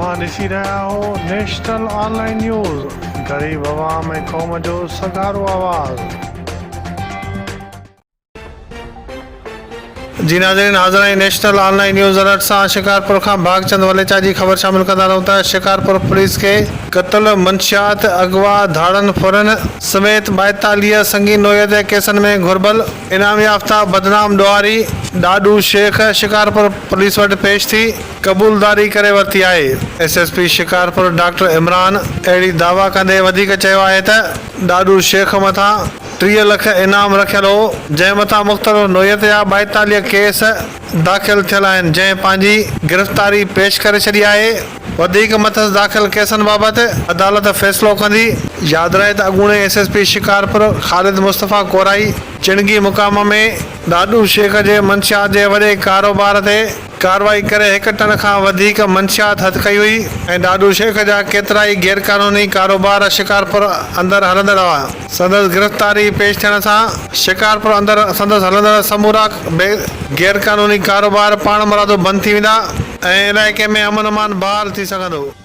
اوهان ڏسي رهيا آهو نيشنل آن لائين نيوز غريب عوام ۽ قوم جو سگهارو آواز. جي ناظرين حاضر آهيون نيشنل آن لائين نيوز الرٽ سان شڪارپور کان ڀاڳچند وليچا جي خبر شامل ڪندا رهون ته شڪارپور پوليس کي قتل، منشيات، اغوا، ڌاڙن ڦرن سميت 42 سنگين نوعيت جي ڪيسن ۾ گهربل انعام يافته بدنام ڏوهاري ڏاڏو شيخ شڪارپور پوليس وٽ پيش ٿي قبولداري ڪري ورتي آهي. S S P Shikarpur doctor Imran اهڙي دعويٰ ڪندي وڌيڪ چيو آهي ته ڏاڏو شيخ مٿان 30 لک انعام رکيل هو جنهن مٿان مختلف نوعيت جا 42 ڪيس داخل ٿيل آهن جنهن پنهنجي گرفتاري پيش ڪري ڇڏي آهي وڌيڪ مٿس داخل ڪيسن بابت عدالت فيصلو ڪندي. ياد رهي ته اڳوڻي S S P Shikarpur Khalid Mustafa Korai Chungi مقام ۾ ڏاڏو شيخ جي منشيات جي وڏي ڪاروبار تي ڪارروائي ڪري هڪ ٽن کان وڌيڪ منشيات هٿ ڪئي هئي ۽ ڏاڏو شيخ جا ڪيترائي غيرقانوني ڪاروبار شڪارپور اندر هلندڙ هئا. سندس گرفتاري پيش ٿيڻ سان شڪارپور اندر سندس هلندڙ سمورا غيرقانوني ڪاروبار پاڻمرادو بند ٿي ويندا ۽ علائقي ۾ امن امان بحال ٿي سگهندو.